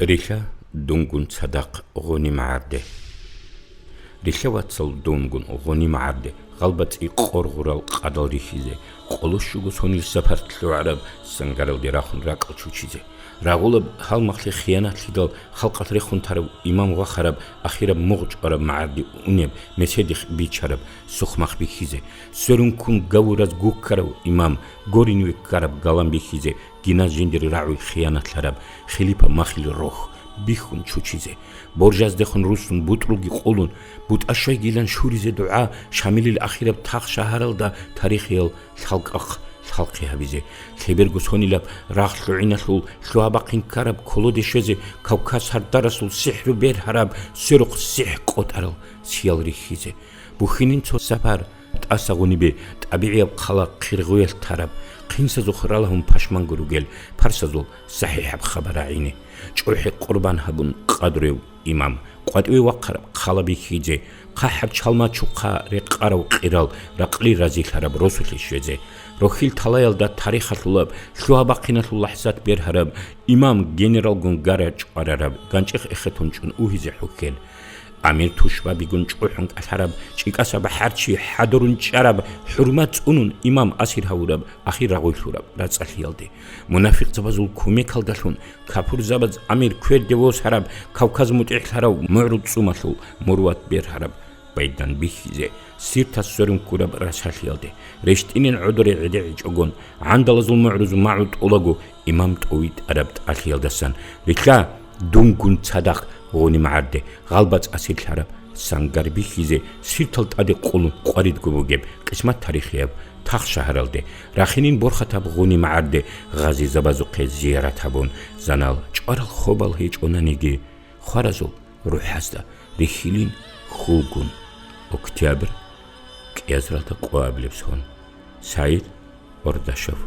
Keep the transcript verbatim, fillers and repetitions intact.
Рилъа дунгун цадахъ гъуниб магӀарде. Рилъа, вацал, дунгун гъуниб магӀарде, гъалбацӀи къоргъурал къадал рихьизе, къоло щуго сонил сапар лъугӀараб сангаралде рахун ракӀал чучизе. Рагъулаб гьалмагълъи хиянатлъидал халкъалъ рехун тарав имам вахараб, ахираб мугъ чӀвараб магӀарде унеб, меседихъ бичараб сухъмахъ бихьизе, сверун ккун гавураз гуккарав имам, гориниве ккараб галан бихьизе, гиназ жиндир рагӀуй хиянатлъараб, хилипа махил рохь бихьун чучизе, боржаздехун руссун бутӀрулги къулун, бутӀа щвайгилан щуризе дугӀа, Шамилил ахираб тахшагьаралда тарихиял лъалкӀахъ лъалхъи гьабизе, лъеберго сонилаб рагъ лъугӀиналъул лъугьа-бахъин ккараб колоде щвезе, Кавказ сардарасул сихӀру бергьараб сверухъ сихӀ къотӀарал сиял рихьизе. Бухьинин цо сапар тӀаса гъунибе, тӀабигӀияб хъала хъиргъуялъ тараб, хъинсазухъ ралагьун пашманго ругел парсазул сахӀихӀаб хабар рагӀине. ЧӀухӀи къурбан гьабун къадрев имам, къватӀиве вахъараб хъала бихьизе, хъахӀаб чалмачухъа рекъарав къирал ракълил разилъараб росулъе щвезе, рохьил талаялда тарихалъулаб, лъугьа-бахъиналъул лахӀзат бергьараб имам, генералгун гара чӀварараб, ганчӀихъ эхетун чӀун угьизе хӀухьел. Амир тушбабигун чӀухӀун кӀалъараб, чӀикӀаса бахӀарчи хӀадурун чӀараб, хӀурмат цӀунун имам асир гьавураб, ахир рагъуй лъураб рацӀцӀалъиялде, мунафикъзабазул кумекалдалъун капурзабаз амир кверде восараб, Кавказ мутӀигӀлъарав мугӀрул цӀумалъул муруват бергьараб байдан бихьизе, сиртас сверун ккураб ралъалъиялде, рещтӀинин гӀодоре гӀедегӀичӀогон, гӀандалазул мугӀрузул магӀу тӀулаго, имам тӀовитӀараб тӀалъиялдасан рилъа дунгун цадахъ гъуниб магӀарде, гъалбацӀ асирлъараб сангар бихьизе, сиртал тӀаде къулун къваридго бугеб къисмат тарихияб тахшагьаралде, рахинин борхатаб гъуниб магӀарде, гъазизабазухъе зиярат гьабун, занал чӀварал хобал гьечӀонаниги, хваразул рухӀазда рихьилин хьулгун. Октябрь, кӀиазаралда къоабилеб сон. Саид Ордашев.